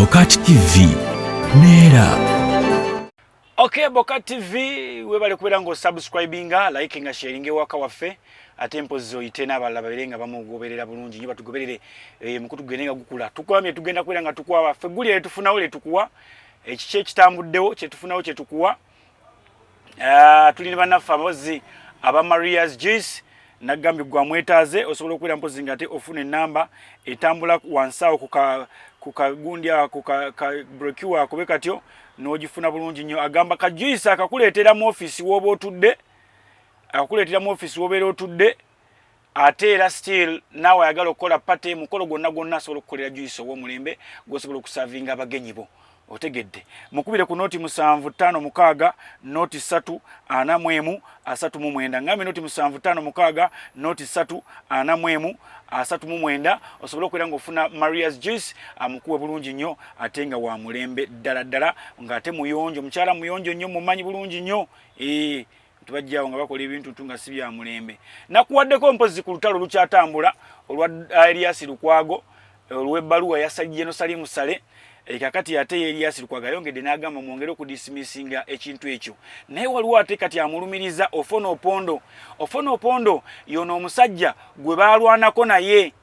Bokat TV neera. Okay, Bokat TV webale kubeera ng'osubscribinga, likinga, sharinga ewaka waffe, ate mpozi oyite n'abalala babeere nga bamugoberera bulungi nnyo, batugoberere mukutu gugende nga gukula. Tukwamye tugenda kubeera nga tukuwa waffe guli letufunawo letukuwa ekiki ekitambuddewo kyetufunawo kyetukuwa. Tuli ne bannaffe abakozi aba Maria's Juice. Nagambye gwa mwetaaze osobola okubeera mpozi nga ate ofuna enamba etambula wansi awo ku kagundi ako ka brochure akube katyo n'ogifuna bulungi nnyo. Agamba ka juice akakuleetera mu ofiisi w'oba otudde, akakuleetera mu ofiisi w'obeera otudde, ate era still naawe ayagala okukola party, mukolo gwonna gwonna asobola okukolera juice ow'omulembe gw'osobola okusavinga abagenyi bo. Otegedde? Mukubire ku 0756 03 41 39. Ngambe 0756 03 41 39, osobola okubeera ng'ofuna Maria's Juice, amukuwe bulungi nnyo ate nga wa mulembe ddala ddala, ng'ate muyonjo, mukyala muyonjo nnyo, mumanyi bulungi nnyo. Tubajjawo nga bakola ebintu tu nga si bya mulembe. Nakuwaddeko mpozi ku lutalo olukyatambula olwa Elias Lukwago olw'ebbaluwa ya General Salim Saleh. Kakati ate Elias Lukwago ayongedde n'agamba mwongere okudismissinga ekintu ekyo, naye waliwo ate kati amulumiriza Ofono Opondo. Ofono Opondo yono omusajja gwe baalwanako naye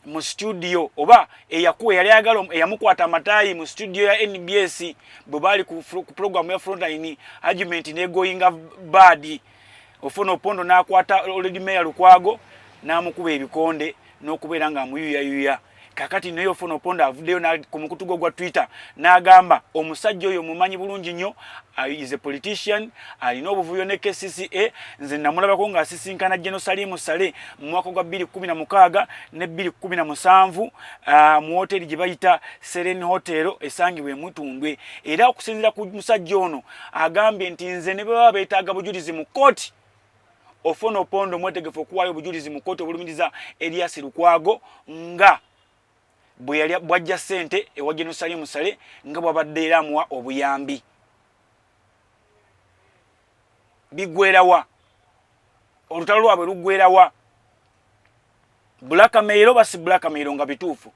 mu studio, oba eyakuwa eyali ayagala eyamukwata amataayi mu studio ya NBS bwe baali ku program ya Frontline, argument negoyinga bad. Ofono Opondo n'akwata Lord Mayor Lukwago n'amukuba ebikonde n'okubeera ng'amuyuyayuya. Kakati naye Ofono Opondo avuddeyo ku mukutu gwe gwa Twitter n'agamba omusajja oyo mumanyi bulungi nnyo, is a politician, alina obuvuyo ne KCCA. Nze namulabako ng'asisinkana General Salim Saleh mu mwaka gwa 2016 ne 2017 mu hoteri gye bayita Serene Hotel esangibwa e Mutundwe. Era okusinziira ku musajja ono agambye nti nze ne bwe baba beetaaga bujulizi mu kkooti, Ofono Opondo mwetegefu okuwaayo obujulizi mu kkooti obulumiriza Elias Lukwago nga bwe yali bwajja ssente ewa General Salim Saleh, nga bw'abadde era amuwa obuyambi. Biggwerawa? Olutalo lwabwe luggwerawa? Blackmail oba si blackmail? Nga bituufu.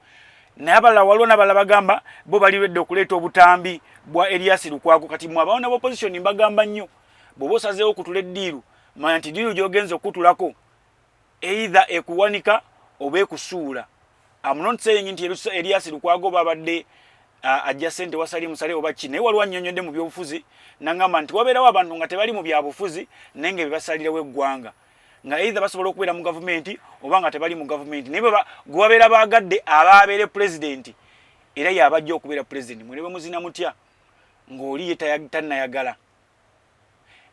Naye abalala, waliwo n'abalala bagamba bo bali ready okuleeta obutambi bwa Elias Lukwago. Kati mwe abaona opposition mbagamba nnyo, bw'oba osazeewo okutula eddiiru, manya nti ddiiru gy'ogenza okutulako either ekuwanika oba ekusuula. I'm not saying nti Elias Lukwago oba abadde ajja ssente wa Salim Saleh oba ki, naye waliwo annyonnyodde mu byobufuzi nangamba nti wabeerawo abantu nga tebali mu byabufuzi naye nga bebasalirawo eggwanga, nga either basobola okubeera mu gavumenti oba nga tebali mu gavumenti, naye gwe babeera baagadde aba abeere pulezidenti era yabajja okubeera pulezidenti. Mwe ne bwe muzina mutya ng'oli ye tannayagala,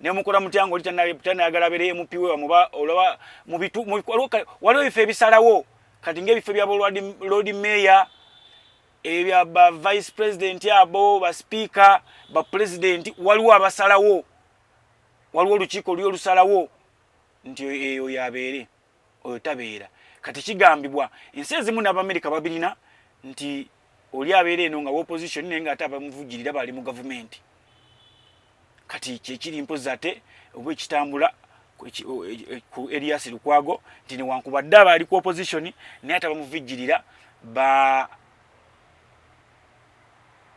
ne mukola mutya ng'oli tannayagala abeere MP we wamuba, olaba waliwo ebifo ebisalawo. Kati ng'ebifo bya Lord Mayor, ebya ba vice president, abo ba speaker, ba president, waliwo abasalawo, waliwo olukiiko luli olusalawo nti eyo yabeere, oyo tabeera. Kati kigambibwa ensi ezimu n'Abamerika babirina nti oli abeera eno nga opposition naye nga ate abamuvujjirira bali mu gavumenti. Kati kyekiri mpozi ate oba ekitambula ku Elias Lukwago nti newankubadde aba ali ku opposition naye ate abamuvijjirira ba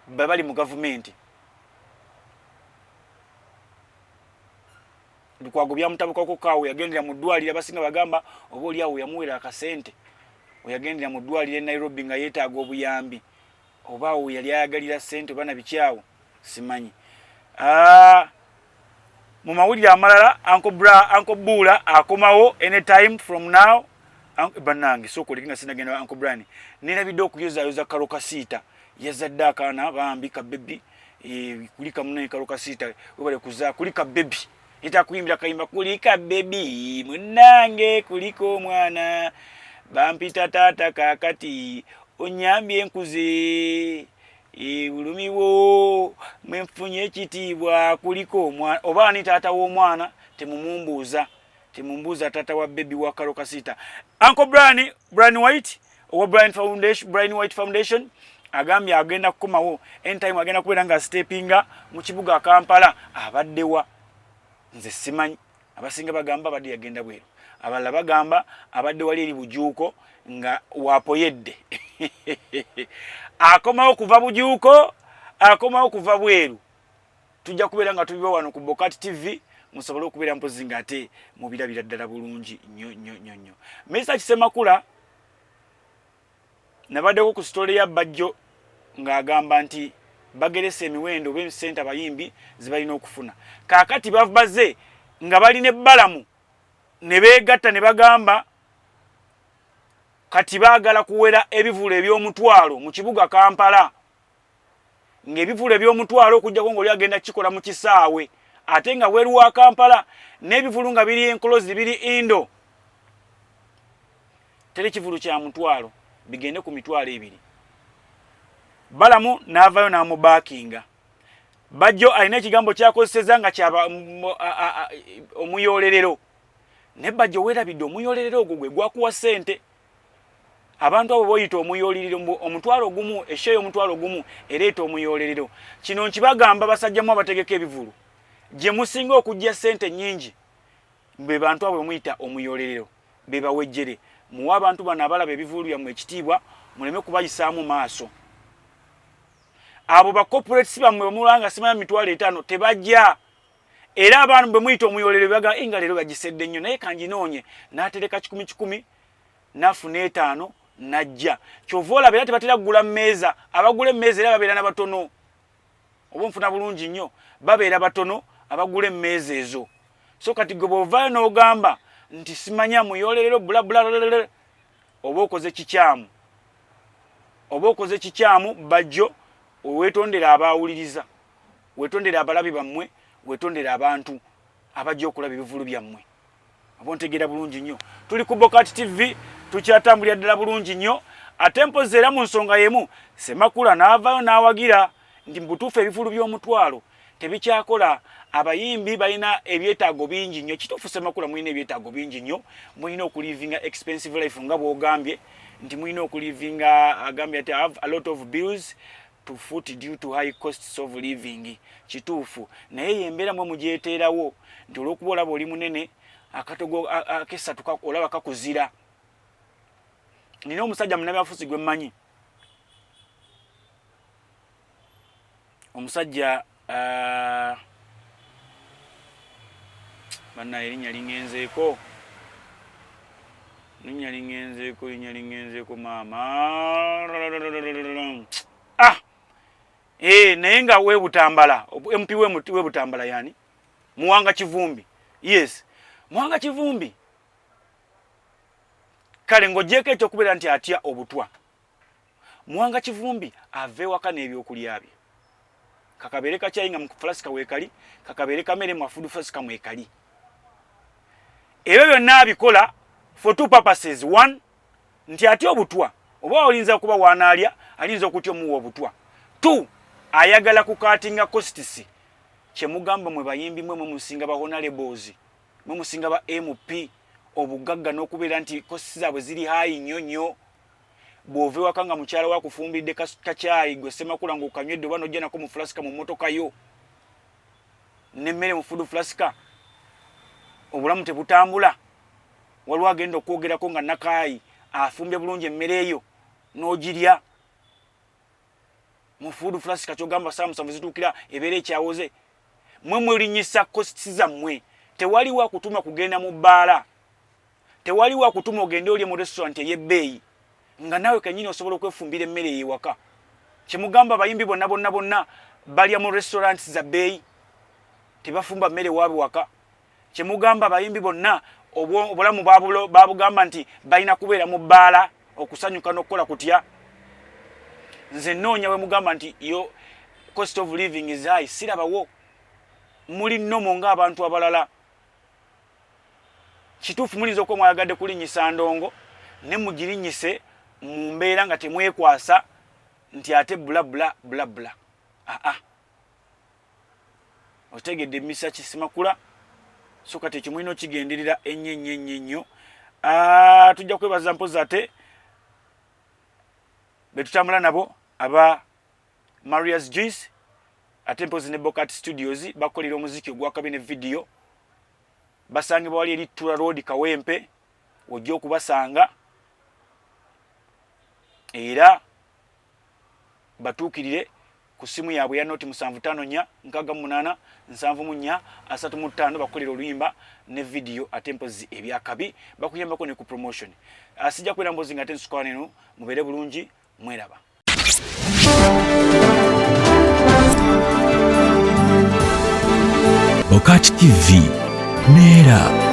bali mu gavumenti. Lukwago byamutabukako kaawo yagendera mu ddwaliro, abasinga bagamba oba oli awo yamuwera akasente, weyagendera mu ddwaliro e Nairobi nga yeetaaga obuyambi, oba awo yali ayagalira ssente oba nabikyawo simanyi. Mu mawulire amalala, Uncle Bula akomawo anytime from now. Bannange, sooka oleke nga sinagenda. Uncle Brian nerabidde okuyozaayoza Karo Kasiita, yazadde akaana bambi ka baby. Kulika munaye Karo Kasiita, webale kuzaa, kulika baby. Nita kuyimbira kayimba kulika baby munnange, kulika omwana, bampita taata kaakati, onyambye enkuze bulumi bwo mwenfunye ekitiibwa, kuliko omwana. Oba ani taata w'omwana temumumbuuza, temumbuuza taata wa baby wa Karo Kasita. Uncle Brian, Brian White owa Brian Foundation, Brian White Foundation agambye agenda kukomawo anytime, agenda kubeera nga stepinga mu kibuga Kampala. Abaddewa nze simanyi. Abasinga bagamba abadde yagenda bweru, abalala bagamba abadde wali eri Bujuuko nga wapoyedde. Akomawo kuva Bujuuko, akomawo kuva bweru. Tujja kubeera nga tubiba wano ku Bokat TV, musobole okubeera mpozi nga ate mubirabira ddala bulungi nnyo nnyo nnyo nnyo. Mr Kisemakula nabaddeko ku sitole ya Bajjo ng'agamba nti bageresa emiwendo oba esente abayimbi ze balina okufuna. Kaakati babaze nga balina ebbalamu ne beegatta ne bagamba kati baagala kuwera ebivulu eby'omutwalo mu kibuga Kampala, ng'ebivulu eby'omutwalo okuggyako ng'oli agenda kukikola mu kisaawe ate nga bweru wa Kampala, n'ebivulu nga biri enclosed, biri indoor, teri kivulu kya mutwalo, bigende ku 20,000. Balamu n'avaayo n'amubaakinga. Bajjo alina ekigambo kyakozeseza nga kyaba omuyoolerero, naye Bajjo weerabidde omuyoolerero ogwo gwe gwakuwa ssente. Abantu abo boyita omuyoolerero, 10,000, esho y'10,000 ereeta omuyoolerero. Kino nkibagamba basajjamu abategeka ebivulu, gye musinga okujja ssente nnyingi be bantu abo bemuyita omuyoolerero, be bawejjere. Muwe abantu bano abalaba ebivulu byammwe ekitiibwa, muleme kubayisaamu maaso. Abo ba corporates bammwe bemulanga simanya 50,000 tebajja. Era abantu bwe muyita omuyolero baga inga leero bagisedde nnyo, naye kanjinoonye, n'atereka kikumi kikumi n'afuna etaano n'ajja. Kyova olaba era tebatera kugula mmeeza, abagula emmeeza era babeera na batono, oba onfuna bulungi nnyo, babeera batono abagula emmeeza ezo. So kati gwe bw'ovaayo n'ogamba nti simanya muyolerero bula bula, oba okoze kikyamu, oba okoze kikyamu. Bajjo weetondera abaawuliriza, weetondera abalabi bammwe, weetondera abantu abajja okulaba ebivulu byammwe, oba ontegeera bulungi nnyo. Tuli ku Bokat TV, tukyatambulira ddala bulungi nnyo. Ate mpozi era mu nsonga y'emu, Semakula n'avaayo n'awagira nti mu butuufu ebivulu by'omutwalo tebikyakola, abayimbi balina ebyetaago bingi nnyo. Kituufu Semakula, mulina ebyetaago bingi nnyo, mulina okulivinga expensive life nga bw'ogambye nti mulina okulivinga. Agambye ati have a lot of bills to foot due to high costs of living. Kituufu, naye yembeera mwe mugyeteerawo nti olw'okuba olaba oli munene, akatogo akesatu olaba kakuzira. Nina omusajja munabyafuzi gwe mmanyi, omusajja bannaye erinnya liŋŋenzeeko, linnya liŋŋenzeeko, linnya liŋŋenzeeko maama, ah eh, naye nga webutambala MP webutambala yani Muwanga Kivumbi. Yes, Muwanga Kivumbi. Kale ng'ogyeko ekyokubeera nti atya obutwa, Muwanga Kivumbi ava ewaka n'ebyokulya bye, kakabeere kakyayi nga mu fulasika weekali, kakabeere kamere mu food flasika mwekali, ebyo byonna abikola for two purposes. One, nti atya obutwa, oba olinza kuba wanaalya alinza okutya omuwa obutwa. Two, ayagala kucuttinga costs. Kyemugamba mwe bayimbi mwe musinga ba honorables, mwe musinga ba MP obugagga n'okubeera nti costs zaabwe ziri high nnyo nnyo. Bw'ova ewaka nga mukyala wakufumbidde kacyayi, gwe Semakula ng'okanywedde oba n'ojja nako mu fulasika mu mmotoka yo n'emmere mu food flasika, obulamu tebutambula. Waliwo agenda okwogerako nga Nakaayi afumbye bulungi emmere eyo n'ogirya mu food flasika, kyogamba saa 7 zituukira ebeera ekyawoze. Mwe mulinyisa costs zammwe. Tewaliwo akutuma kugenda mu bbaala, tewaliwo akutuma ogende olye mu restaurant ey'ebbeeyi nga naawe kenyini osobola okwefumbira emmere eyewaka. Kyemugamba abayimbi bonna bonna bonna balya mu restaurants za bbeeyi, tebafumba mmere waabwe waka? Kyemugamba abayimbi bonna obulamu babugamba nti balina kubeera mu bbaala okusanyuka n'okukola kutya? Nze nnoonya we mugamba nti yo cost of living is high, sirabawo. Muli normal ng'abantu abalala. Kituufu mulinza okuba mwayagadde kulinnyisa ndongo, ne mugirinnyise mu mbeera nga temwekwasa nti ate bula bula bula bula. Aa, otegedde misa Kisimakula? So kati ekyo mulina okigenderera ennyo ennyo ennyo ennyo. Tujja kwebaza mpozi ate betutambula nabo aba Maria's Juice, ate mpozi ne Bokat Studios, bakolera omuziki ogwakabi ne video. Basangibwa wali eri Tura Road, Kawempe, ojja okubasanga. Era batuukirire ku ssimu yaabwe ya noti 754 68 74 35, bakukolera oluyimba ne vidiyo, ate mpozi ebyakabi bakuyambako ne ku promotion. Sijja kubeera mbozi nga ate nsukwana eno. Mubeere bulungi, mweraba. Bokat TV neera.